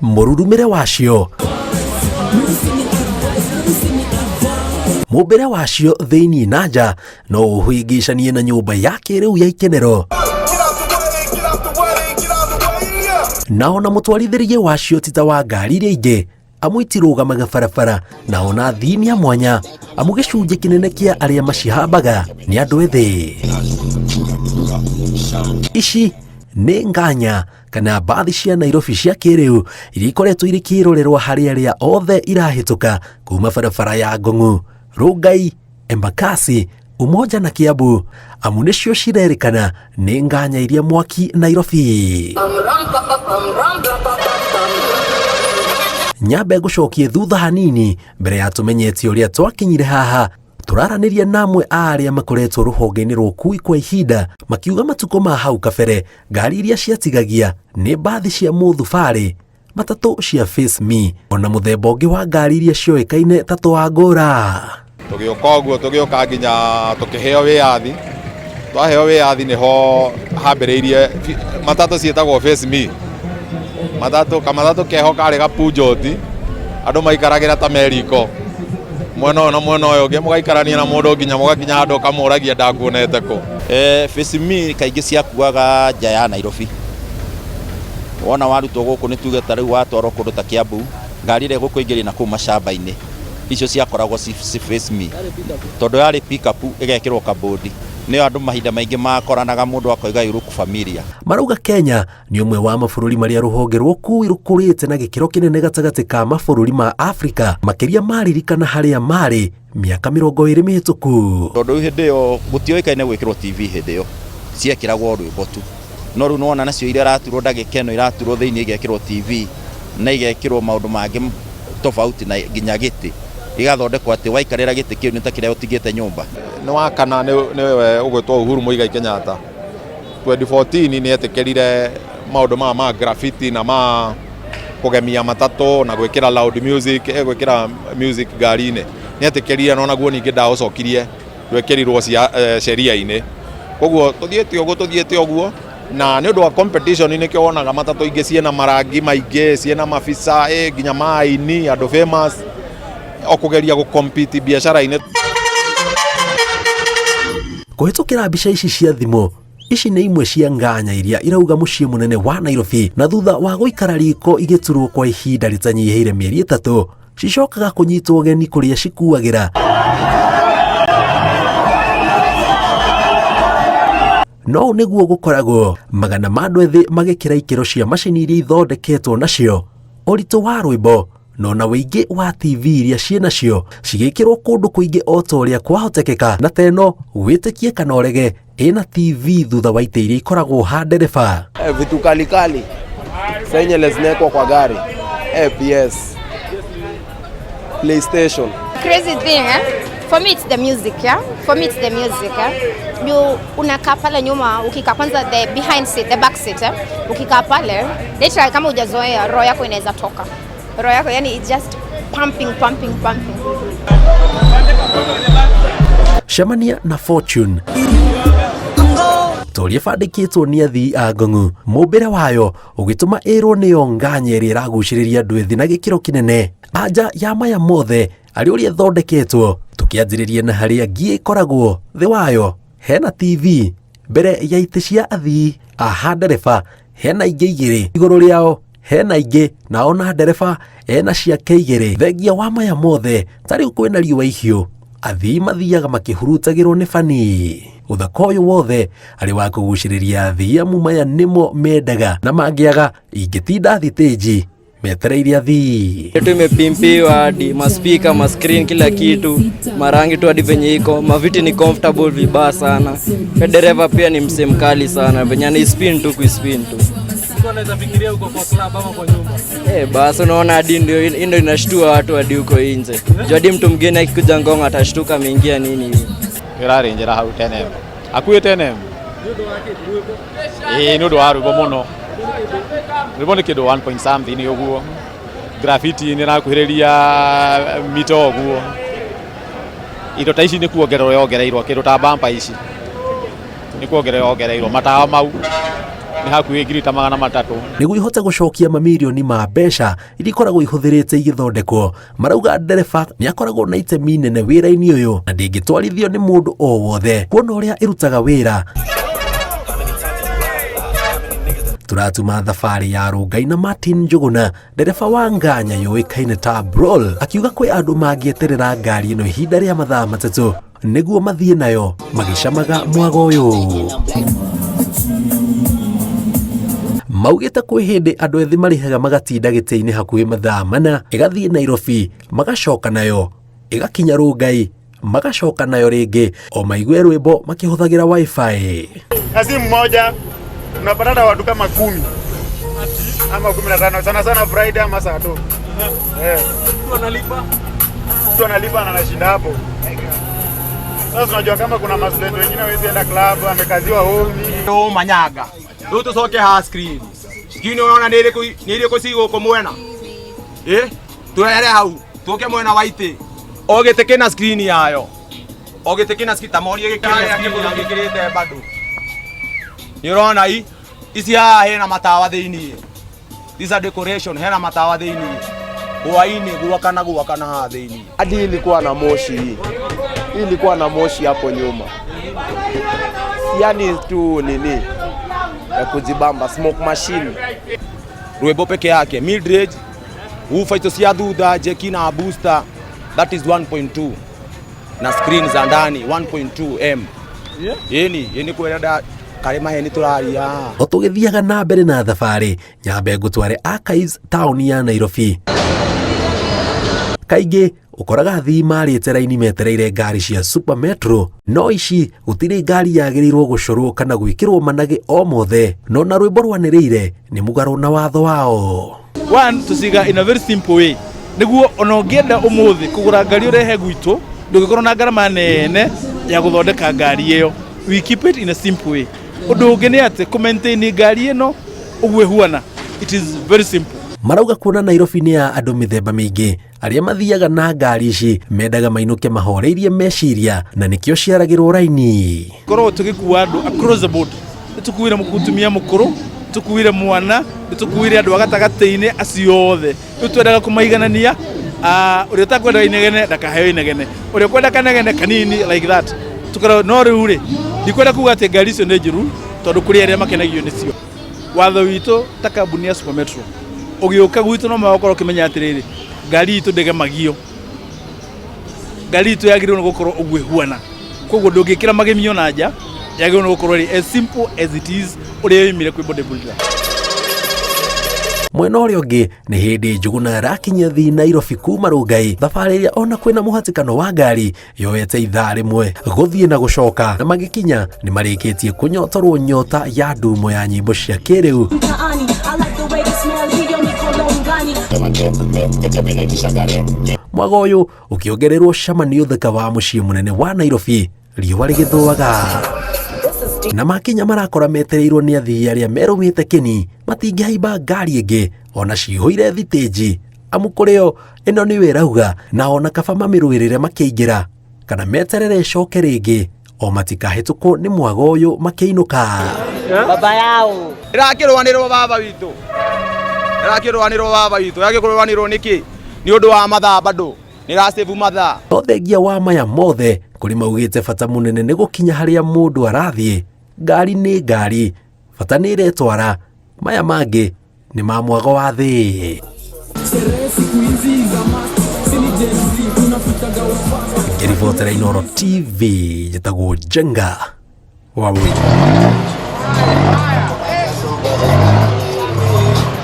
Mũrurumĩre wacio, mũmbĩre wacio thĩinĩ na nja no ũhĩngĩcanie na nyũmba ya kĩrĩu ya ikenero, na ona mũtwarithĩrie wacio ti ta wa ngari iria ingĩ, amu itirũgamaga barabara na ona athii nĩ a mwanya, amu gĩcunjĩ kĩnene kĩa arĩa macihambaga nĩ andũ ethĩ. Ici nĩ nganya kana mbathi cia Nairobi cia kĩrĩu iria ikoretwo irĩ kĩrorerwa harĩ arĩa othe irahĩtũka kuma barabara ya Ngong'u, Rongai, Embakasi, Umoja na Kiambu, amu nĩcio cirerĩkana nĩ nganya iria mwaki Nairobi. Nyambe ngũcokie thutha hanini mbere ya tũmenyete ũrĩa twakinyire haha. Tũraranĩria na amwe a arĩa makoretwo rũhonge-inĩ rwa ũkui kwa ihinda makiuga matukũ ma hau kabere ngari iria ciatigagia nĩ mbathi cia mũthubarĩ, matatũ cia Face Me ona mũthemba ũngĩ wa ngari iria cioĩkaine ta Tũangũra. Tũgĩũka ũguo tũgĩũka nginya tũkĩheo wĩyathi. Twaheo wĩyathi nĩho hambĩrĩirie matatũ ciĩtagwo Face Me. Matatũ, kamatatũ keho karĩ gapunjoti, andũ maikaragĩra ta me riko, mwena ũyũ na mwena ũyũ ũngĩ, mũgaikarania na mũndũ nginya mũgakinya handũ ũkamũragia ndakuonete kũ. Face Me kaingĩ ciakuaga nja ya Nairobi. Wona warutwo gũkũ nĩ tuge ta rĩu watwarwo kũndũ ta Kiambu, ngari ĩrĩa ĩgũkũingĩria na kũu macamba-inĩ, icio ciakoragwo ci Face Me. Tondũ yarĩ pick up ĩgekĩrwo kabũndi. Nĩyo andũ mahinda maingĩ makoranaga mũndũ akoiga you look familiar. Marauga Kenya nĩ ũmwe wa mabũrũri marĩa rũhonge rwa ũkui rũkũrĩte na gĩkĩro kĩnene gatagatĩ ka mabũrũri ma Afrika, makĩria maririkana harĩa marĩ mĩaka 20 mĩhĩtũku. Tondũ rĩu hĩndĩ ĩyo gũtioĩkaine gwĩkĩrwo TV hĩndĩ ĩyo, ciekĩragwo rwĩmbo tu. No rĩu nĩwona nacio iria iraturwo ndagĩka ĩno iraturwo thĩinĩ igekĩrwo TV na igekĩrwo maũndũ mangĩ tofauti na nginya gĩtĩ gĩgathondekwo atĩ waikarĩra gĩtĩ kĩu nĩ ta kĩrĩa ũtigĩte nyũmba. Nĩ wa kana nĩwe ũgwĩtwo Uhuru Muigai Kenyatta 2014 nĩ etĩkĩrire maũndũ maya ma graffiti na ma kũgemia matatũ na gwĩkĩra loud music, gwĩkĩra music ngari-inĩ. Nĩ etĩkĩrire na onaguo ningĩ ndaũcokirie ndwekĩrirwo sheria-inĩ. Koguo tũthiĩte ũguo tũthiĩte ũguo na nĩ ũndũ wa competition nĩkĩo wonaga matatũ ingĩ ciĩna marangi maingĩ, ciĩna mabica, nginya ma aini, andũ famous, o kũgeria gũ compete biacara-inĩ. Kũhĩtũkĩra mbica ici cia thimũ, ici nĩ imwe cia nganya iria irauga mũciĩ mũnene wa Nairobi, na thutha wa gũikara riko igĩturwo kwa ihinda rĩtanyihĩire mĩeri 3, cicokaga kũnyitwo ũgeni kũrĩa cikuagĩra. No ũũ nĩguo gũkoragwo magana ma andũ ethĩ magĩkĩra ikĩro cia macini iria ithondeketwo nacio, ũritũ wa rwĩmbo na ona ũingĩ wa TV iria ciĩ nacio cigĩkĩrwo kũndũ kũingĩ o ta ũrĩa kwahotekeka, na ta ĩno wĩtĩkie kana ũrege ĩna TV thutha wa itĩ iria ikoragwo ha ndereba. Vitu kali kali zenye zinawekwa kwa gari, PS, PlayStation. Crazy thing, eh? For me it's the music, yeah? For me it's the music, eh? You unakaa pale nyuma ukikaa kwanza the behind seat, the back seat, eh? Ukikaa pale, literally kama hujazoea roho yako inaweza toka. Roho yako yani it's just pumping, pumping, pumping. Cemania na Fortune ta ũrĩa ĩbandĩkĩtwo nĩ athii a ngong'u, mũmbĩre wayo ũgĩtũma ĩrwo nĩyo nganya ĩrĩa ĩragucĩrĩria andũ ethĩ na gĩkĩro kĩnene. Anja ya maya mothe arĩ ũrĩa ĩthondeketwo, tũkĩanjĩrĩria na harĩa ngiĩ ĩkoragwo thĩ wayo hena TV, mbere ya itĩ cia athii aha ndereba hena ingĩ igĩrĩ, igũrũ rĩao hena ingĩ, na ona ndereba ena ciake igĩrĩ. Thengia wa maya mothe, ta rĩu kwĩna riũa ihiũ, athii mathiaga makĩhurutagĩrwo nĩ bani. Ũthaka ũyũ wothe arĩ wa kũgucĩrĩria athii, amu maya nĩmo mendaga na mangĩaga ingĩtinda thitĩnji metereire athii. Yetu imepimpiwa hadi maspika, mascreen, kila kitu, marangi tu hadi venye iko, maviti ni comfortable vibaya sana. Pia dereva pia ni msee mkali sana, venye anaispin tu kuispin tu. Basi unaona hadi ndio hii ndio inashtua watu hadi huko nje. Juu hadi mtu mgeni akikuja Ngong atashtuka ameingia nini hivi. Ĩrarĩ njera hau tene. Akuĩ tene. Ĩĩ nĩ ũndũ wa rwĩmbo mũno. Rwĩmbo nĩ kĩndũ 1 point something ũguo. Graffiti nĩ ĩrakuhĩrĩria mita ũguo. Indo ta ici nĩ kuongererwo yongereirwo, kĩndũ ta bumper ici nĩ kuongererwo yongereirwo, matawa mau. Nĩ hakuhĩ ngiri ta 300. Nĩguo ihote gũcokia mamirioni ma mbeca iria ikoragwo ihũthĩrĩte igĩthondekwo. Marauga ndereba nĩ akoragwo na itemi nene wĩra-inĩ ũyũ na ndĩngĩtwarithio nĩ mũndũ o wothe kuona ũrĩa ĩrutaga wĩra. Tũratuma thabarĩ ya Rũngai na Martin Njũgũna, ndereba wa nganya yũĩkaine ta Brol, akiuga kwĩ andũ mangĩeterera ngari ĩno ihinda rĩa mathaa 3 nĩguo mathiĩ nayo magĩcamaga mwago ũyũ. Maugĩte kwĩ hĩndĩ andũ ethĩ marĩhaga magatinda gĩtĩ-inĩ hakuhĩ mathaa 4 ĩgathiĩ Nairobi, magacoka nayo ĩgakinya Rũngai, magacoka nayo rĩngĩ o maigue rwĩmbo makĩhũthagĩra wifi. Na si mmoja, unapatana watu kama 10 ama 15, sana sana Friday ama Saturday. Mtu analipa na anashinda hapo. Sasa unajua kama kuna ma-student wengine hawezi enda club, amekaziwa home. No manyaga. Rĩu tũcoke ha screen. Screen ũrona nĩ ĩrĩkũ, nĩ ĩrĩkũ ci gũkũ mwena? Twehere hau, tũke mwena wa itĩ. O gĩtĩ kĩna screen yayo. O gĩtĩ kĩna screen, ta morie gĩkĩrĩte gĩkĩrĩte bado. Nĩ ũrona ici haha hena matawa thĩiniĩ. These are decoration, hena matawa thĩiniĩ. Hwainĩ gwakana gwakana haha thĩiniĩ. Hadi ilikuwa na moshi hii. Hii ilikuwa na moshi hapo nyuma. Yani tu nini ya kujibamba, smoke machine. Rwĩmbo peke yake, mid range, woofer icio cia thutha, jeki na booster, that is 1.2. Na screen za ndani 1.2 M. Yeni, yeni kwenda kare maheni tũraria. O tũgĩthiaga na mbere na thabarĩ, nyambe ngũtware Archives taũni ya Nairobi. Kaingĩ ũkoraga athii marĩte raini metereire ngari cia Super Metro, no ici gũtirĩ ngari yagĩrĩirwo gũcorwo kana gwĩkĩrwo managĩ o mothe, no na rwĩmbo rwanĩrĩire nĩ mũgarũ na watho wao. One, tuciga in a very simple way. Nĩguo ona ũngĩenda ũmũthĩ kũgũra ngari ũrehe gwitũ, ndũngĩkorwo na ngarama nene ya gũthondeka ngari ĩyo. We keep it in a simple way. Ũndũ ũngĩ nĩ atĩ kũ maintain ngari ĩno ũguo ĩhuana, it is very simple. Marauga kuona Nairobi nĩ ya andũ mĩthemba mĩingĩ, arĩa mathiaga na ngari ici mendaga mainũke mahoreirie meciria na nĩkĩo ciaragĩrwo raini. Korwo tũgĩkua andũ across the board, nĩtũkuire mũtumia mũkũrũ, nĩtũkuire mwana, nĩtũkuire andũ a gatagatĩ-inĩ acio othe. Rĩu twendaga kũmaiganania, ũrĩa ũtakwenda inegene ndakaheo inegene, ũrĩa ũkwenda kanegene kanini like that. Tũkorwo no rĩu rĩ, ndikwenda kuga atĩ ngari icio nĩ njũru tondũ kũrĩ arĩa makenagio nĩcio. Watho witũ ta kambuni ya Super Metro, ũgĩũka gwitũ no mũhaka ũkorwo ũkĩmenya atĩrĩrĩ, ngari itũ ndĩgemagio, ngari itũ yagĩrĩirwo nĩ gũkorwo ũguo ĩhuana. Koguo ndũngĩkĩra magemio na nja, yagĩrĩirwo nĩ gũkorwo ĩrĩ as simple as it is ũrĩa yoimire kwĩ body builder. Mwena ũrĩa ũngĩ nĩ hĩndĩ Njũgũna arakinyia thii Nairobi kuma Rũngai, thabarĩ ĩrĩa ona kwĩna mũhatĩkano wa ngari yoete ithaa rĩmwe gũthiĩ na gũcoka, na magĩkinya nĩ marĩkĩtie kũnyotorwo nyota ya ndumo ya nyĩmbo cia kĩrĩu. Mwago ũyũ ũkĩongererwo cama nĩ ũthaka wa mũciĩ mũnene wa Nairobi, riũa rĩgĩthũaga. Na makinya marakora metereirwo nĩ athii arĩa merũmĩte kĩni matingĩhaimba ngari ĩngĩ ona cihũire thitĩnji, amu kũrĩ o ĩno nĩyo ĩrauga, na ona kaba mamĩrũĩrĩre makĩingĩra kana meterere ĩcoke rĩngĩ o matikahĩtũkwo nĩ mwago ũyũ makĩinũka. Baba yao. Ĩrakĩrũanĩrwo baba witũ. Ĩrakĩrũanĩrwo baba witũ. Ĩrakĩrũanĩrwo nĩkĩ? Nĩ ũndũ wa mathaa bado. Nĩ ĩrasave mathaa. No thengia wa maya mothe, kũrĩ maugĩte bata mũnene nĩ gũkinya harĩa mũndũ arathiĩ. Ngari nĩ ngari, bata nĩ ĩretwara, maya mangĩ nĩ ma mwago wa thĩ. Ngĩribotera Inooro TV, njĩtagwo Njenga wa Wĩra.